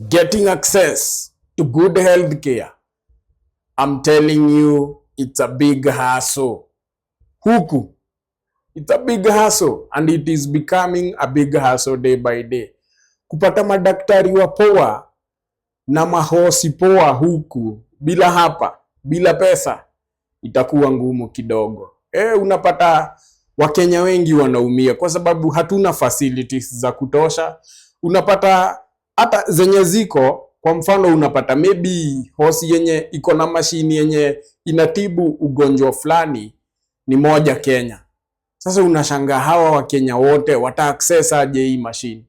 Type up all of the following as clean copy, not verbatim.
Getting access to good health care, I'm telling you, it's a big hassle. Huku, it's a big hassle and it is becoming a big hassle day by day. Kupata madaktari wa poa na mahosi poa huku bila hapa, bila pesa itakuwa ngumu kidogo. Unapata Wakenya wengi wanaumia kwa sababu hatuna facilities za kutosha. Unapata hata zenye ziko, kwa mfano unapata maybe hosi yenye iko na mashini yenye inatibu ugonjwa fulani ni moja Kenya. Sasa unashangaa hawa Wakenya wote wata access aje hii mashini?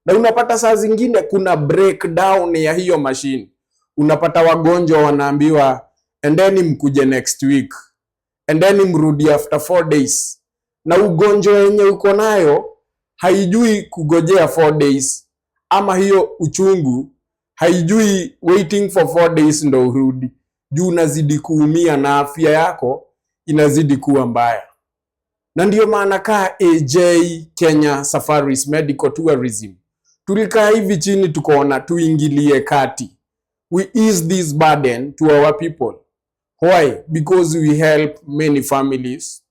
Na unapata saa zingine kuna breakdown ya hiyo mashini. Unapata wagonjwa wanaambiwa, "Endeni mkuje next week, endeni mrudi after 4 days," na ugonjwa yenye uko nayo haijui kugojea 4 days, ama hiyo uchungu haijui waiting for 4 days ndo urudi, juu unazidi kuumia na afya yako inazidi kuwa mbaya. Na ndio maana kaa AJ Kenya Safaris Medical Tourism tulikaa hivi chini tukaona tuingilie kati, we ease this burden to our people. Why? Because we help many families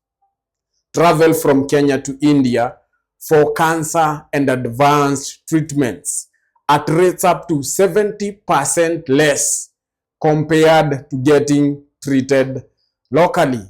travel from Kenya to India for cancer and advanced treatments at rates up to 70% less compared to getting treated locally.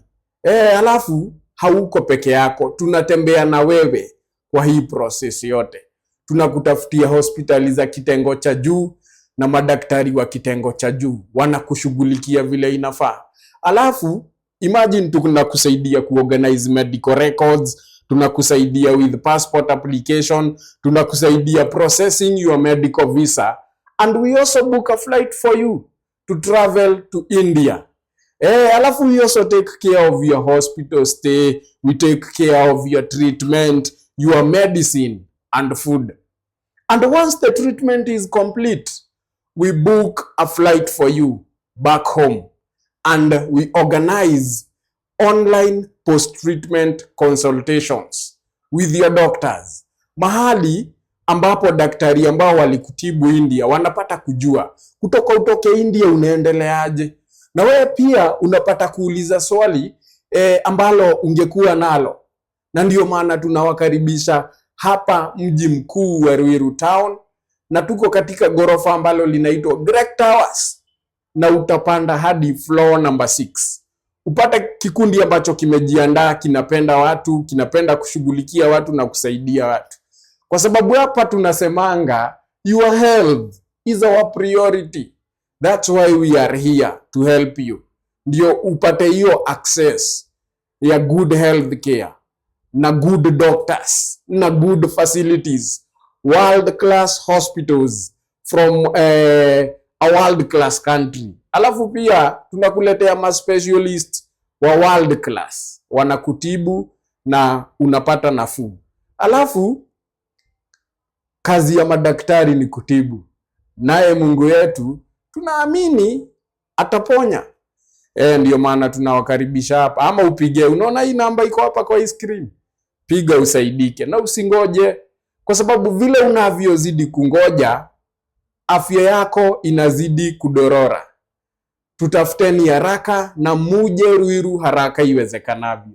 Alafu hauko peke yako, tunatembea na wewe kwa hii process yote. Tunakutafutia hospitali za kitengo cha juu na madaktari wa kitengo cha juu wanakushughulikia vile inafaa. Alafu imagine tunakusaidia kuorganize medical records, tunakusaidia with passport application, tunakusaidia processing your medical visa, and we also book a flight for you to travel to India. Alafu we also take care of your hospital stay, we take care of your treatment, your medicine and food. And once the treatment is complete, we book a flight for you back home and we organize online post-treatment consultations with your doctors. Mahali ambapo daktari ambao walikutibu India wanapata kujua kutoka utoke India unaendeleaje, na wewe pia unapata kuuliza swali ambalo ungekuwa nalo, na ndio maana tunawakaribisha hapa mji mkuu wa Ruiru Town, na tuko katika ghorofa ambalo linaitwa Greg Towers, na utapanda hadi floor number 6 upate kikundi ambacho kimejiandaa, kinapenda watu, kinapenda kushughulikia watu na kusaidia watu, kwa sababu hapa tunasemanga your health is our priority. That's why we are here to help you, ndio upate hiyo access ya good health care na good doctors na good facilities, world class hospitals from a world class country. Alafu pia tunakuletea ma specialist wa world class wanakutibu na unapata nafuu. Alafu kazi ya madaktari ni kutibu, naye Mungu wetu tunaamini ataponya. Ndio maana tunawakaribisha hapa, ama upige. Unaona hii namba iko hapa kwa hii screen, piga usaidike na usingoje, kwa sababu vile unavyozidi kungoja afya yako inazidi kudorora. Tutafuteni haraka na muje Ruiru haraka iwezekanavyo.